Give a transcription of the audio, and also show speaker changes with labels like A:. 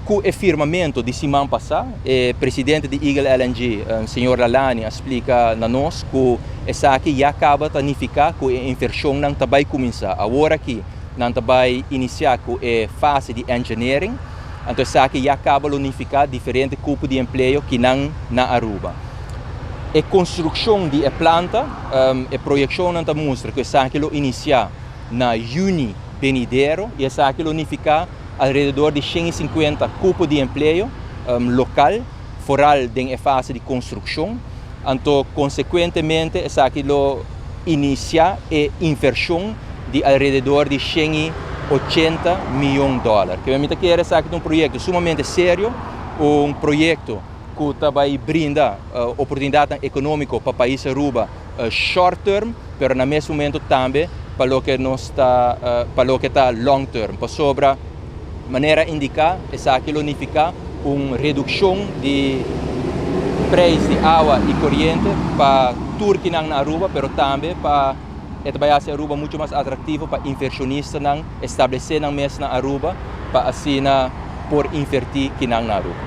A: Ku e firmamentu di siman pasá, e presidente di Eagle LNG, señor Lalani, a splika na nos ku esaki ya kaba ta nifiká ku e invershonnan ta bai kuminsá. Awor aki nan ta bai inisiá ku e fase di engineering, anto esaki ya kaba lo nifiká diferente kupo di empleo kinan na Aruba. E konstrukshon di e planta, e proyekshonnan ta mustra ku esaki lo inisiá na yüni benidero i esaki lo nifiká alrededor di 150 kupo di empleo lokal, foral den e fase di konstrukshon. Anto konsekuentemente esaki lo inisiá e invershon di alrededor di 180 mion dòler. Kende mi ta kere esaki ta un proyekto sumamente serio, un proyekto ku ta bai brinda oportunidatnan ekonómiko pa pais Aruba short term, pero na mes momento tambe pa loke nos ta pa loke ta long term, pasobra manera indiká esaki lo nifiká un redukshon di preis di awa i koriente pa tur kinan na Aruba, pero tambe pa e ta bai hasi Aruba muchu mas atraktivo pa invershonistanan establesé nan mes na Aruba pa asina por invertí kinan na Aruba.